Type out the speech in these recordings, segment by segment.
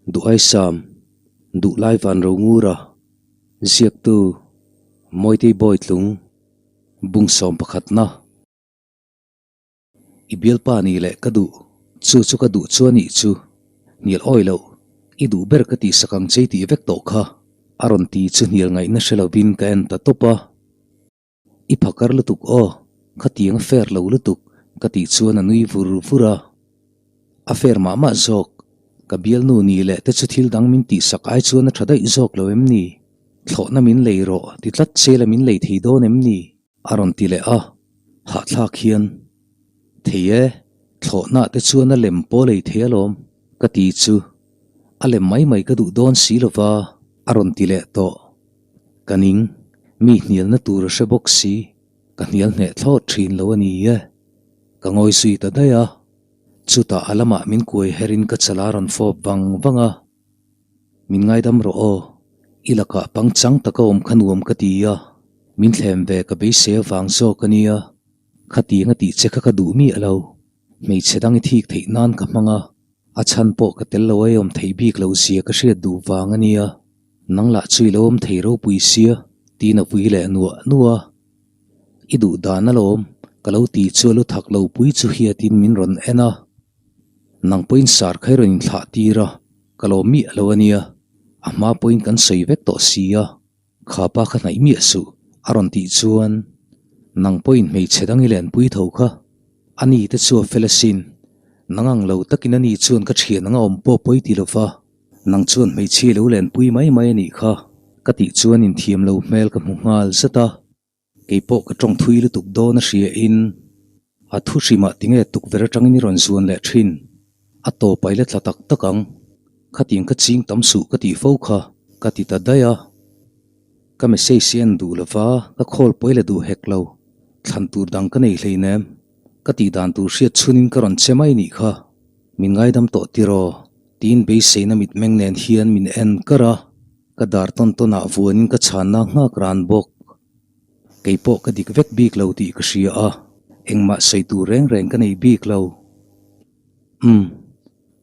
Duhaisam, Duhlai Vanrongura, Ziaktu, Mawitei Bawitlung, Bungsawm pakhatna. I bialpa ni leh ka duh, chu chu ka duh chu a nih chu. Hnial awi loh, i duh ber ka tihsak ang che i tih vek tawh kha, a rawn ti chu hnial ngaihna hre lovin ka en ta tawp a. I phakar lutuk aw, khatiang a fair lo lutuk ka tih chuan a nui vur vur a. A fair mah mah zawk, ka bialnu ni leh te chu thil dang min tihsak ai chuan a tha daih zawk lo em ni? Thlawhna min lei rawh ti tlat sela min lei thei dawn em ni? A rawn ti leh a, hahthlak hian, Thei e, thlawhna te chuan a lem pawh lei thei alawm, ka ti chu. A lem mai mai ka duh dawn si lova, a rawn ti leh tawh. Ka ning, mi hnialna tur a hre bawk si, ka hnial hneh thlawt thin lo a ni e. Ka ngawi zui ta daih a, chutah a lamah min kuai herin ka chala rawn fawp vang vang a. Min ngaidam rawh aw, i lakah pangchang taka awm kha nuam ka ti a, min thlem ve ka beisei avang zawk a nia, khatiang a tih che kha ka duh miah lo, hmeichhe dang i thik theih nan ka hmang a, a chhan pawh ka tel lo a i awm theih bik loh zia ka hriat duh vang a nia, nang lah chu i lo awm thei ropui sia, tiin a vui leh nuah nuah a. I duh dan alawm, ka lo ti chu a lu thak lo pui chu hiatin min rawn en a. Nang pawhin sar kha i rawn inthlah tir a, ka lawm miah lo a nia, a hma pawhin kan sawi vek tawh si a, kha pa kha hnaih miah suh, a rawn tih chuan nang pawhin hmeichhe dang i lenpui tho kha, a ni te chu a fel asin, nang ang lo takin a ni chuan ka thian anga awm pawh pawi ti lova, nang chuan hmeichhia lo lenpui mai mai a nih kha, ka tih chuan inthiam lo hmel ka hmu nghal zat a. Kei pawh ka tawng thui lutuk dawn a hria in a thu hrimah tinge tukverh atangin i rawn zuan leh thin. A tawp a i la tla tak tak ang. Khatiang ka ching tam suh ka tih fo kha ka ti ta daih a. Ka message hi en duh lova ka call pawh i la duh hek lo. Thlan tur dang ka nei hleinem. Ka tih dan tur hriat chhunin ka rawn che mai nih kha. Min ngaidam tawh tiraw tiin beiseina mitmeng nen hian min en kar a. Ka dar tawn tawnah vuanin ka chhanna nghak ran bawk. Kei pawh ka dik vek bik lo tih ka hria a, engmah sawi tur reng reng ka nei bik lo. Umm,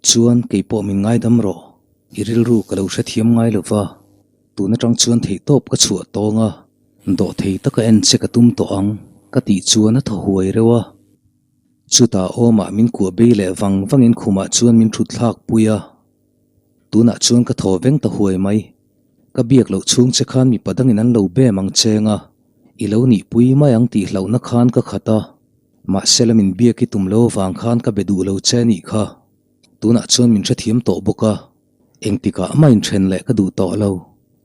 chuan kei pawh min ngaidam rawh, i rilru ka lo hrethiam ngai lo va, tun atang chuan theihtawp ka chhuah tawng a, dawh thei taka en che ka tum tawh ang ka tih chuan a thaw huai reuh a. Chutah awmah min kuah bei leh vang vangin khumah chuan min thut thlak pui a. Tunah chuan ka thaw veng ta huai mai. Ka biak loh chhung che khan mipa dangin an lo bem ang cheng a, i lo nihpui mai ang tih hlauhna khan ka khat a. Mahse la min biak i tum lo avang khan ka be duh lo che a nih kha. Tunah chuan min hrethiam tawh bawk a, engtikah mah inthen leh ka duh tawh lo,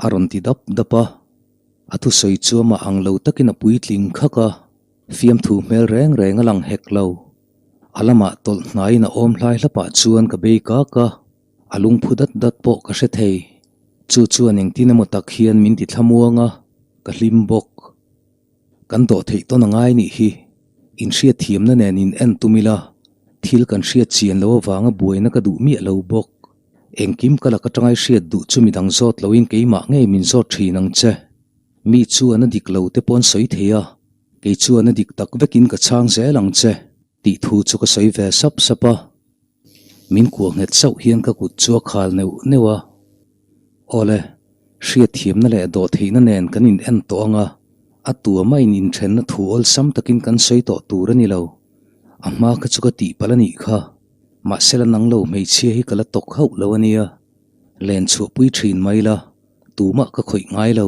a rawn ti dap dap a. A thusawi chu amah ang lo takin a puitling khak a, fiamthu hmel reng reng a lang hek lo. A lamah tawlh hnaiin a awm hlai hlapah chuan ka bei kak a, a lungphu dat dat pawh ka hre thei. Chu chuan engtin emaw tak hian min ti thlamuang a, ka hlim bawk. Kan dawh theih tawn a ngai nih hi. Inhriatthiamna nen in en tum ila, thil kan hriat chian loh avanga buaina ka duh miah lo bawk. Engkim ka lak atanga i hriat duh chu midang zawt loin keimah ngei min zawt thin ang che. Mi chuan a dik lo te pawh an sawi thei a. Kei chuan a dik tak vekin ka chhang zel ang che tih thu chu ka sawi ve sap sap a. Min kuah nghet sauh hian ka kut chu a khal neuh neuh a. Awle, hriatthiamna leh dawhtheihna nen kan in en tawh ang a, a tua maiin inthenna thu awlsam takin kan sawi tawh tur a ni lo. A hma kha chu ka tihpalh a nih kha. Mahse la nang lo hmeichhia hi ka la tawk hauh lo a nia. Len chhuahpui thin mai la, tumah ka khawih ngai lo.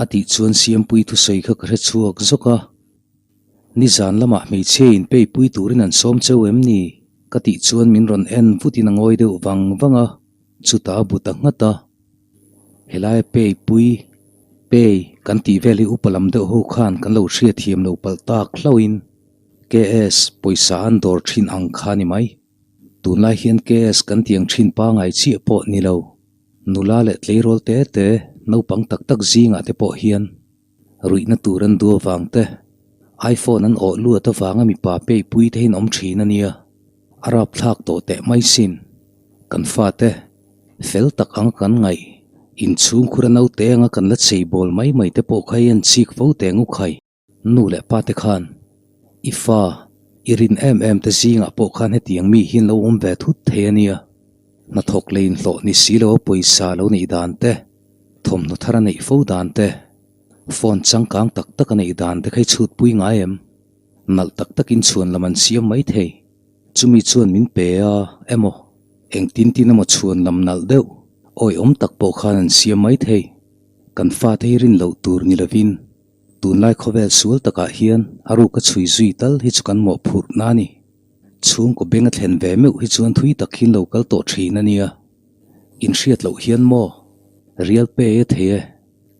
A tih chuan Siampui thusawi kha ka hre chhuak zawk a. Nizan lamah hmeichhia in pei pui turin an sawm cheu em ni? Ka tih chuan min rawn en vutin a ngawi deuh vang vang a, chutah a bu ta nghat a. Helaia pei pui, pei, kan tih vel hi upa lam deuh ho khan kan lo hriatthiam lo palh tak hlauhin KS pawisa an dawr thin ang kha ni mai. Tunlai hian KS kan tiang thin pangai chiah pawh ni lo. Nula leh tleirawl te te, naupang tak tak zingah te pawh hian ruihna tur an duh avang te, iPhone an awh luat avanga mipa peipui te hian awm thin a nia. A rapthlak tawh teh mai sin. Kan fate, fel tak anga kan ngaih, inchhungkhur a naute anga kan la cheibawl mai mai te pawh kha i en chik fo teh ngu khai. Nu leh pa te khan, I fa, i rin em em te zingah pawh khan hetiang mi hian lo awm ve thut thei a nia. Hnathawk leh inhlawh ni si lo a pawisa lo neih dan te, thawmhnaw thar a neih fo dan te, phone changkang tak tak a neih dan te kha i chhutpui ngai em? Nalh tak takin chhuan lam an siam mai thei. Chumi chuan min pe a emaw, engtin tin emaw chhuan lam nalh deuh, awihawm tak pawh khan an siam mai thei. Kan fate hi rin loh tur ni lovin tunlai khawvel sual takah hian a ruka chhui zui tal hi chu kan mawhphurhna a ni. Chhungkaw beng a thlen ve meuh hi chuan thui tak hian lo kal tawh thin a nia. Inhriat loh hian maw? Real pay a thei e,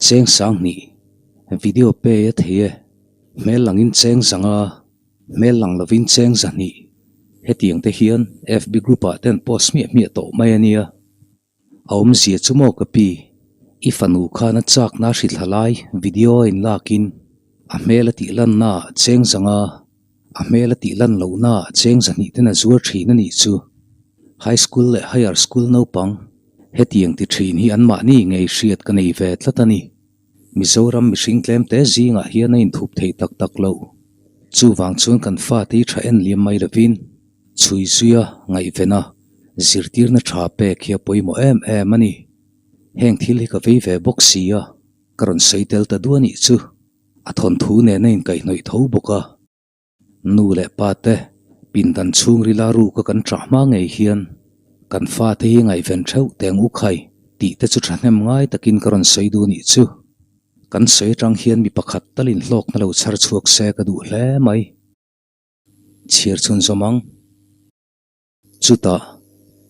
cheng sanghnih, video pay a thei e, hmel langin cheng zanga, hmel lang lovin cheng zahnih. Hetiang te hian FB group ah ten post hmiah hmiah tawh mai a nia. A awmzia chu maw ka pi? I fanu khan a chakna a hrithla lai video a inlakin a hmel a tih lanna ah cheng zanga, a hmel a tih lan lohna ah cheng zahnih ten a zuar thin a nih chu. High school leh higher school naupang hetiang ti thin hi anmahni ngei hriat ka nei ve tlat a ni. Mizoram mihring tlemte zingah hian a inthup thei tak tak lo. Chuvang chuan kan fate hi tha en liam mai lovin chhui zuia ngaihven a. Zirtirna tha pek hi a pawimawh em em a ni. Heng thil hi ka vei ve bawk si a, ka rawn sawi tel ta duah nih chu. A thawnthu nen a inkaihhnawih tho bawk a. Nu leh pa te pindan chhungrila ruka kan ṭah hma ngei hian kan fate hi ngaihven theuh teng u khai tih te chu thahnem ngai takin ka rawn sawi duh nih chu. Kan sawi atang hian mi pakhat talin hlawkna lo chhar chhuak se ka duh hle mai. Chhiar chhun zawm ang. Chutah,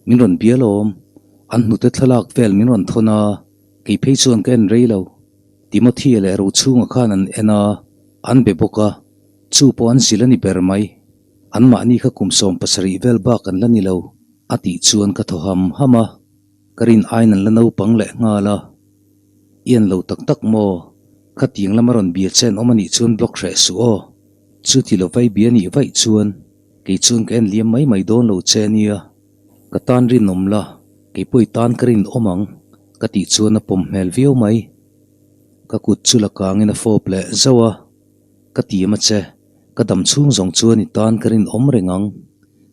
min rawn bia lawm, an hnute thlalak vel min rawn thawn a, kei phei chuan ka en rei lo. Timothy leh Rochhunga khan an en a, an be bawk a, chu pawh an zil a ni ber mai. Anmahni kha kum 70 vel bak an la ni lo, a tih chuan ka thaw ham ham a, ka rin aiin an la naupang leh nghal a. I en lo tak tak maw? Khatiang lama rawn bia che an awm a nih chuan block hreh suh aw. Chuti lo vai bia nih vaih chuan Kei chuan ka en liam mai mai dawn lo che ania, ka tan rinawm la, kei pawh i tan ka rinawm ang, ka tih chuan a pawm hmel viau mai. Ka kut chu la kangin a fawp leh zauh a, ka tiam a che, ka dam chhung zawng chuan i tan ka rinawm reng ang,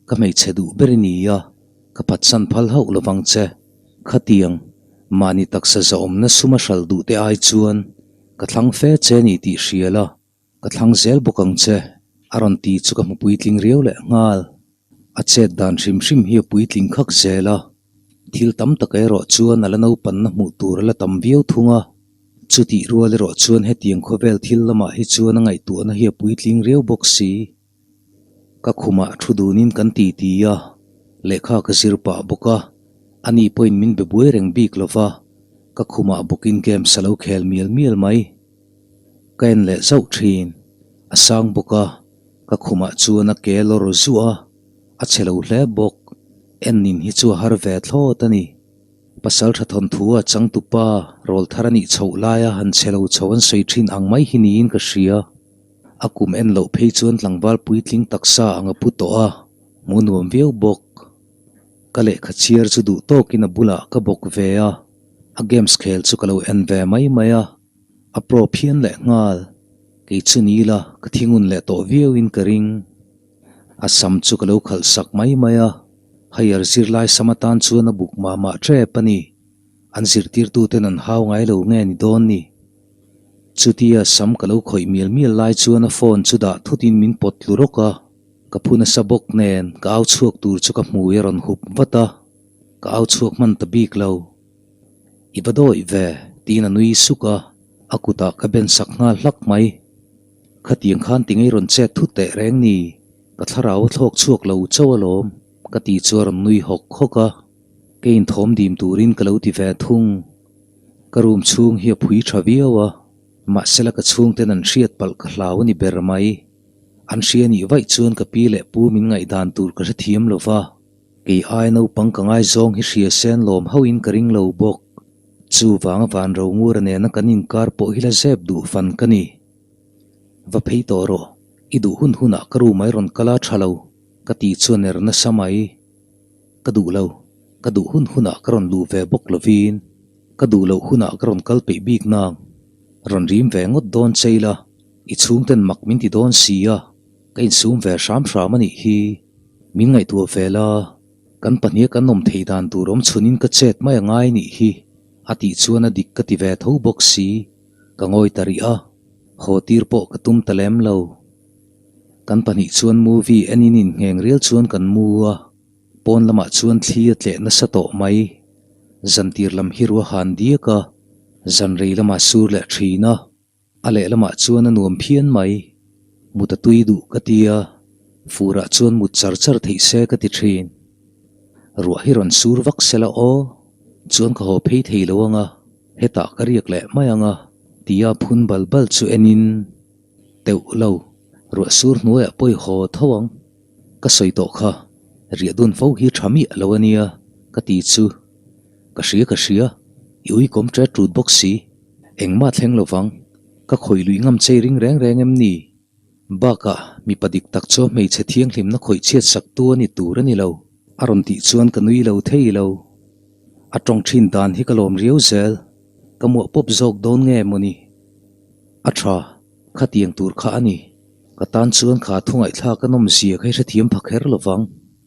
ka hmeichhe duh ber i ni a, ka phatsan phal hauh lovang che, khatiang, mahni taksa zahawmna suma hral duh te ai chuan ka thlang fe che ni tih hria la. Ka thlang zel bawk ang che, a rawn ti chu ka hmu puitling riau leh nghal. A chet dan hrim hrim hi a puitling khak zel a, thil tam tak erawh chuan a la naupanna hmuh tur a la tam viau thung a. Chutih rual erawh chuan hetiang khawvel thil lamah hi chuan a ngaihtuahna hi a puitling riau bawk si. Ka khumah thu dunin kan ti ti a, lehkha ka zir pah bawk a, ani pawhin min be buai reng bik lo va, ka khumah bawkin games a lo khel mial mial mai. Ka en leh zauh thin, a sang bawk a, ka khumah chuan a ke lawr zuah a, a che lo hle bawk, en nin hi chu a har ve thlawt a ni. Pasal tha thawnthu a changtupa rawl thar a nih chhoh laia han che lo chho an sawi thin ang mai hi niin ka hria. A kum en loh phei chuan tlangval puitling taksa ang a pu tawh a, hmu nuam viau bawk. Ka lehkha chhiar chu duh tawkin a bulah ka bawk ve a, a games khel chu ka lo en ve mai mai a. A pro phian leh nghal, kei chu ni ila ka thingun leh tawh viauin ka ring. A sam chu ka lo khalh sak mai mai a, higher zirlai sam atan chuan a buk mah mah tep a ni. An zirtirtuten an hau ngai lo nge ni dawn ni. Chutia sam ka lo khawih mial mial lai chuan a phone chu dah thutin min pawt tlu rawk a, ka phu nasa bawk nen ka au chhuak tur chu ka hmui a rawn hup vat a, ka au chhuak hman ta bik lo. I va dawih ve, tiin a nui suk a, a kutah ka ben sak nghal hlak mai. Khatiang khan ti ngei rawn chet thut teh reng ni, ka thlarau a thlawk chhuak lo chauh alawm, ka ti chu a rawn nui hawk hawk a. Ka inthawm dim turin ka lo ti ve thung. Ka room chhung hi a phui tha viau a, mahsela ka chhungten an hriat palh ka hlau a ni ber mai. An hria nih vaih chuan ka pi leh pu min ngaihdan tur ka hrethiam lo va. Kei ai naupang ka ngaizawng hi hria sen lawm hauhin ka ring lo bawk. Chuvanga van ro ngura nena kan inkar pawh hi la zep duh fan ka ni. Va phei tawh rawh, i duh hun hunah ka room ai rawn kal a tha lo, ka tih chuan er nasa mai. Ka duh lo, ka duh hun hunah ka rawn luh ve bawk lovin, ka duh loh hunah ka rawn kal peih bik nang. Rawn rim ve ngawt dawn che ila, i chhungten mak min ti dawn si a. Ka insum ve hram hram a nih hi, min ngaihtuah ve la, Kan pahniha kan awm thei dan tur awm chhunin ka chet mai a ngai nih hi, a tih chuan a dik ka ti ve tho bawk si. Ka ngawi ta rih a, haw tir pawh ka tum ta lem lo. Kan pahnih chuan movie enin inngheng rial chuan kan mu a, pawn lamah chuan thli a tleh nasa tawh mai. Zantir lam hi ruah han diak a, zanrei lamah sur leh thin a. A lehlamah chuan a nuam phian mai. Mut a tui duh ka ti a, furah chuan mut char char theih se ka ti thin. Ruah hi rawn sur vak se la aw, chuan ka haw phei thei lo ang a, hetah ka riak leh mai ang a, tia phun bal bal chu enin, Teuh lo, ruah sur hnuaiah pawi haw tho ang. Ka sawi tawh kha, riah dun fo hi tha miah lo a nia, ka ti chu. Ka hria ka hria, i uikawm ṭet ṭut bawk si. Engmah thleng lo vang, ka khawih luih ngam chei ring reng reng em ni? Bakah, mipa dik tak chu hmeichhe thianghlimna khawih chhiat sak tu a ni tur a ni lo. A rawn tih chuan ka nui lo thei lo. A tawng thin dan hi ka lawm riau zel, ka muah pawp zawk dawn nge mawni? A tha, khatiang tur kha a ni. Ka tan chuan kha thu ngaihthlak a nawmzia kha i hrethiam pha kher lo vang,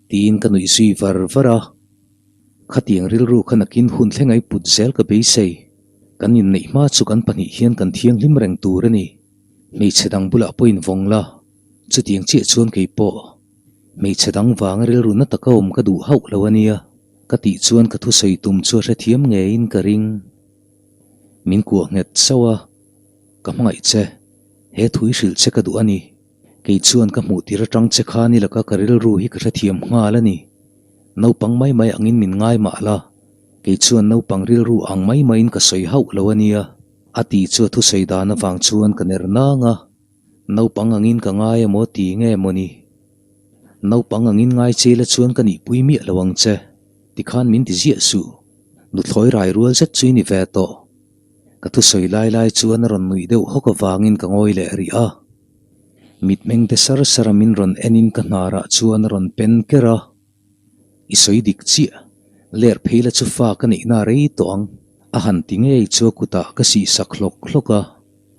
tiin ka nuih zui var var a. Khatiang rilru kha nakin hun thleng ai put zel ka beisei. Kan inneih hma chu kan pahnih hian kan thianghlim reng tur a ni. Hmeichhe dang bulah pawh invawng la, chutiang chiah chuan kei pawh hmeichhe dang vanga rilru na taka awm ka duh hauh lo a nia, ka tih chuan ka thusawi tum chu a hrethiam ngeiin ka ring. Min kuah nghet sauh a, Ka hmangaih che, he thu i hrilh che ka duh a ni. Kei chuan ka hmuh tir atang che khan i laka ka rilru hi ka hrethiam nghal a ni. Naupang mai mai angin min ngai mah la, kei chuan naupang rilru ang mai maiin ka sawi hauh lo a nia, a ti chu a thusawi dan avang chuan ka ner nang a. Naupang angin ka ngai emaw ti nge maw ni? Naupang angin ngai che la chuan ka nihpui miah lo ang che, tikhan min ti ziah suh. Nuthlawi rai rual zet chu i ni ve tawh. Ka thusawi lai lai chuan a rawn nuih deuh hawk avangin ka ngawi leh rih a. Mitmeng te sar sar a min rawn en in ka hnarah chuan a rawn pen ker a. I sawi dik chiah, ler phei la chu fa ka neihna a rei tawh ang, a han ti ngei chu a kutah ka sih sak hlawk hlawk a,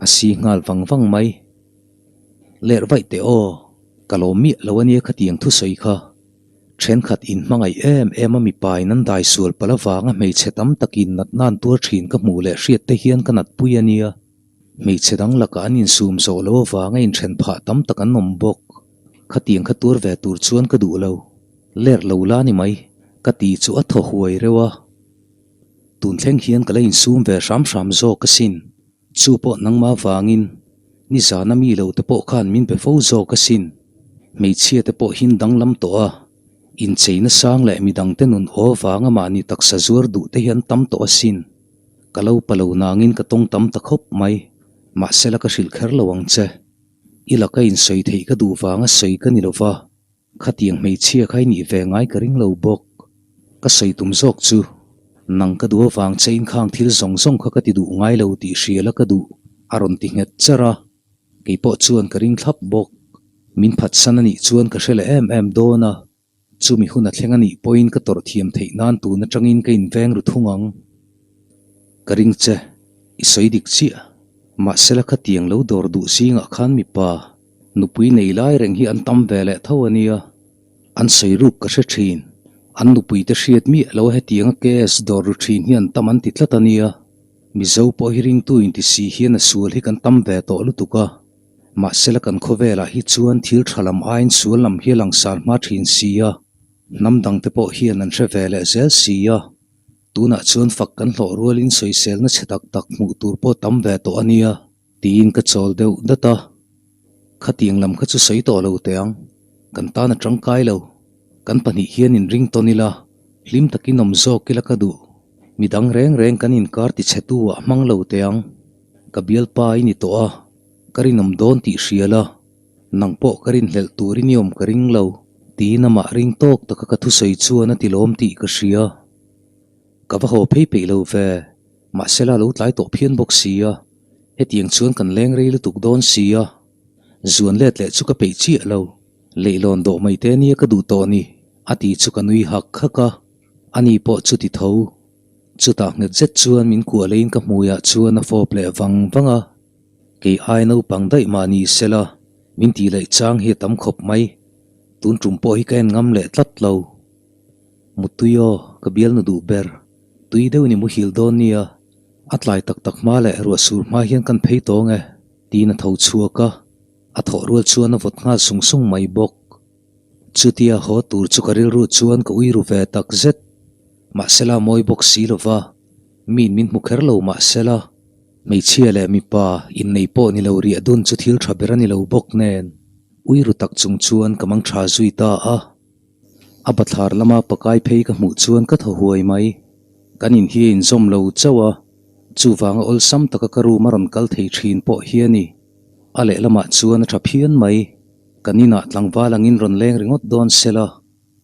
a si nghal vang vang mai. Ler vaih teh aw, ka lawm miah lo ania khatiang thusawi kha. Thenkhat in hmangaih em em a mipa in an dai sual palh avanga hmeichhe tam takin natna an tuar thin ka hmuh leh hriat te hian ka natpui ania. Hmeichhe dang lakah an insum zawh loh avanga inthen phah tam tak an awm bawk. Khatiang kha tuar ve tur chuan ka duh lo. Ler lo la ni mai, ka ti chu a thaw huai reuh a. Tun thleng hian ka la insum ve hram hram zawk asin. Chu pawh nangmah vangin nizana mi lo te pawh khan min be fo zawk asin. Hmeichhia te pawh hin danglam tawh a, incheina sang leh midangte nun aw vanga mahni taksa zuar duh te hi an tam tawh asin. Ka lo pa lo nangin ka tawng tam ta khawp mai, mahsela ka hrilh kher lo ang che. I laka insawi theih ka duh vanga sawi ka ni lova, khatiang hmeichhia kha i nih ve ngai ka ring lo bawk. Ka sawi tum zawk chu, nang ka duh avang che in khang thil zawng zawng kha ka ti duh ngai lo tih hria la ka duh, a rawn ti nghet char a. Kei pawh chuan ka ring thlap bawk. Min phatsan a nih chuan ka hre leh em em dawn a. Chumi hun a thleng a nih pawhin ka tawrh thiam theih nan tun atangin ka inveng ru thung ang. Ka ring che, i sawi dik chiah. Mahsela khatiang lo dawr duh zingah khan mipa, nupui nei lai reng hi an tam ve leh tho a nia. An sawi ruk ka hre thin. An nupui te hriat miah lo hetianga KS dawr ru thin hi an tam an ti tlat a nia. Mizo pawh hi ringtu inti si hian a sual hi kan tam ve tawh lutuk a. Mahsela kan khawvelah hi chuan thil tha lam aiin sual lam hi a langsar hma thin si a, hnam dangte pawh hian an hre ve leh zel si a. Tunah chuan fak kan hlawh rualin sawiselna chhe tak tak hmuh tur pawh tam ve tawh a nia, tiin ka chawl deuh dat a. Khatiang lam kha chu sawi tawh lo teh ang, kan tan a tangkai lo. Kan pahnih hian inring tawn ila, hlim takin awm zawk ila ka duh. Midang reng reng kan inkar tichhetu ah hmang lo teh ang. Ka bialpa i ni tawh a. Ka rinawm dawn tih hria la, nang pawh ka rinhlelh turin i awm ka ring lo, tiin amah ring tawk taka ka thusawi chuan a ti lawm tih ka hria. Ka va haw phei peih lo ve, mahsela lo tlai tawh phian bawk si a, hetiang chuan kan leng rei lutuk dawn si a, zuan let leh chu ka peih chiah lo, leihlawn dawh mai te nia ka duh tawh ni, a ti chu ka nui hak hak a, ani pawh chu ti tho. Chutah nghet zet chuan min kuah leiin ka hmuiah chuan a fawp leh vang vang a. Kei ai naupang daih mah ni sela, min tih laih chang hi a tam khawp mai. Tun tum pawh hi ka en ngam leh tlat lo. Muttui aw, ka bialnu duh ber. Tui deuh ni muhil dawn nia, a tlai tak tak hma leh ruah sur hma hian kan phei tawng e, tiin a tho chhuak a, a thawh rual chuan a vawt nghal sung sung mai bawk. Chutia haw tur chu ka rilru chuan ka ui ru ve tak zet. Mahsela a mawi bawk si lova, miin min hmu kher lo mahsela, hmeichhia leh mipa innei pawh ni lo riah dun chu thil tha ber a ni lo bawk nen, ui ru tak chung chuan ka mang tha zui ta a. A bathlar lama pakai phei ka hmuh chuan ka thaw huai mai. Kan in hi a inzawm lo chauh a, chuvanga awlsam taka ka room a rawn kal thei thin pawh hi a ni. A lehlamah chuan a tha phian mai. Kan inah tlangval angin rawn leng ringawt dawn sela,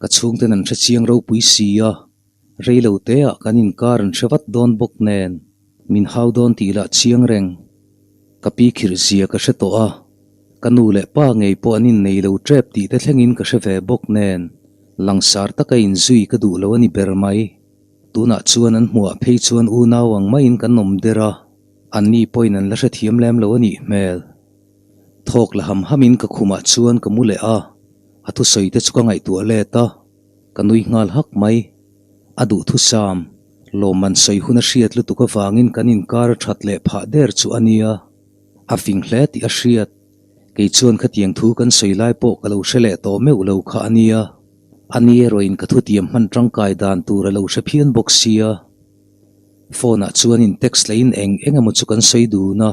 ka chhungten an hre chiang ropui si a, rei lo teah kan inkar an hre vat dawn bawk nen, min hau dawn tih lah chiang reng. Ka pi khirh zia ka hre tawh a, ka nu leh pa ngei pawh an innei lo tep tih te thlengin ka hre ve bawk nen, langsar taka inzui ka duh lo a ni ber mai. Tunah chuan an hmuah phei chuan unau ang maiin kan awm der a, anni pawhin an la hrethiam lem lo a nih hmel. Thawk la ham hamin ka khumah chuan ka mu leh a, a thusawi te chu ka ngaihtuah let a, ka nui nghal hak mai. A duhthusam, lawmman sawi hun a hriat lutuk avangin kan inkar a that leh phah der chu a nia. A fing hle tih a hriat. Kei chuan khatiang thu kan sawi lai pawh ka lo hre leh tawh meuh lo kha a nia. A ni erawhin ka thutiam hman tangkai dan tur a lo hre phian bawk sia. Phone ah chuan in text lehin eng eng emaw chu kan sawi dun a.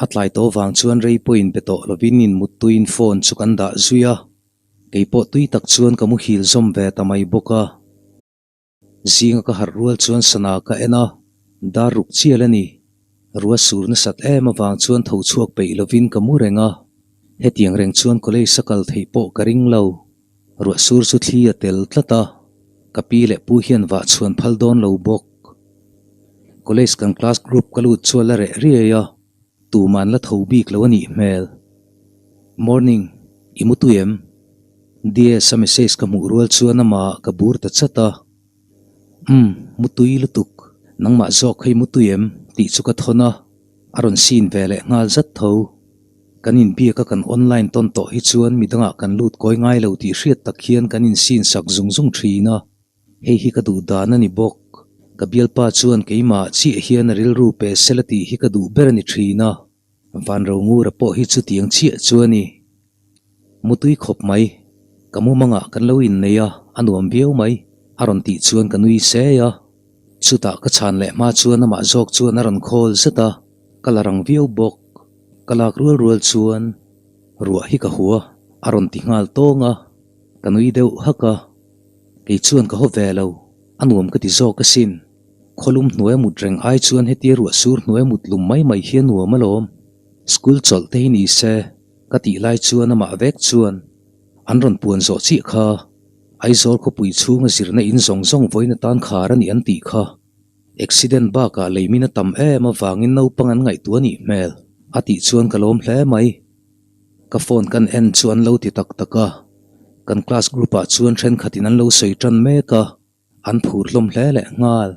A tlai tawh vang chuan rei pawhin be tawh lovin in muttuiin phone chu kan dah zui a, kei pawh tui tak chuan ka muhil zawm ve ta mai bawk a. Zinga ka harh rual chuan sana ka en a, dar ruk chial a ni. Rua sur nasat em avang chuan tho chhuak peih lovin ka mu reng a, hetiang reng chuan college a kal theih pawh ka ring lo. Ruah sur chu thli a tel tlat a, ka pi leh pu hian vah chhuan phal dawn lo bawk. College kan class group ka lut chu a la reh riai a, tuman la tho bik lo a nih hmel. Morning, i mu tui em? DS a message ka hmuh rual chuan amah ka bur ta chat a. Umm, mu tui lutuk, nangmah zawk kha i mu tui em? tih chu ka thawn a, a rawn sin ve leh nghal zat tho. Kan inbiak a kan online tawn tawh hi chuan midangah kan lut kawi ngai lo tih hriat tak hian kan insin sak zung zung thin a. Hei hi ka duh dan a ni bawk. Ka bialpa chuan keimah chiah hian a rilru pe sela tih hi ka duh ber a ni thin a. Vanro ngura pawh hi chutiang chiah chu a ni. Mutui khawp mai. Ka mumangah kan lo innei a, a nuam viau mai, a rawn tih chuan ka nui sei a. Chutah ka chhan leh hma chuan amah zawk chuan a rawn khawl zet a, ka la rang viau bawk. Ka lak rual rual chuan ruah hi ka hua, a rawn ti nghal tawng a, ka nui deuh hak a. Kei chuan ka haw ve lo, a nuam ka ti zawk asin. Khawlum hnuai mut reng ai chuan hetia ruah sur hnuai mut lum mai mai hi a nuam alawm. School chawlh te hi ni se, ka tih lai chuan amah vek chuan an rawn puan zawh chiah kha. Aizawl khawpui chhunga zirna in zawng zawng vawiin atan khar a nih an tih kha. Accident bakah leimin a tam em avangin naupang an ngaihtuah a nih hmel, a tih chuan ka lawm hle mai. Ka phone kan en chu an lo ti tak tak a, kan class group ah chuan thenkhatin an lo sawi tan mek a, an phur hlawm hle leh nghal.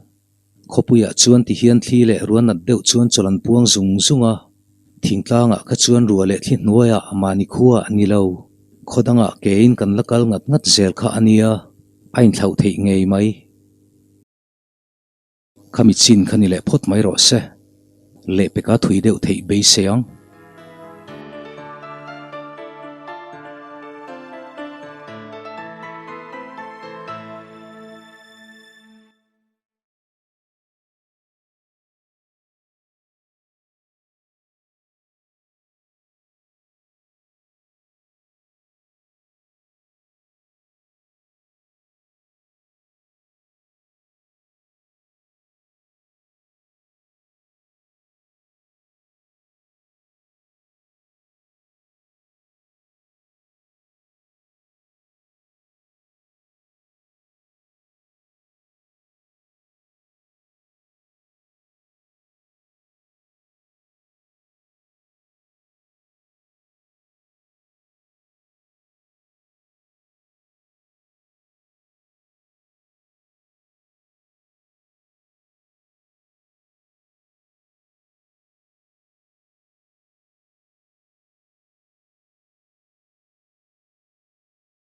Khawpuiah chuan ti hian thli leh rua nat deuh chuan chawlh an puang zung zung a, thingtlangah kha chuan rua leh thli hnuaiah mahni khua a ni lo. Khaw dangah kein kan la kal ngat ngat zel kha a nia, a inthlauh theih ngei mai. Khami chin kha ni leh phawt mai rawh se. Lehpeka thui deuh theih beisei ang.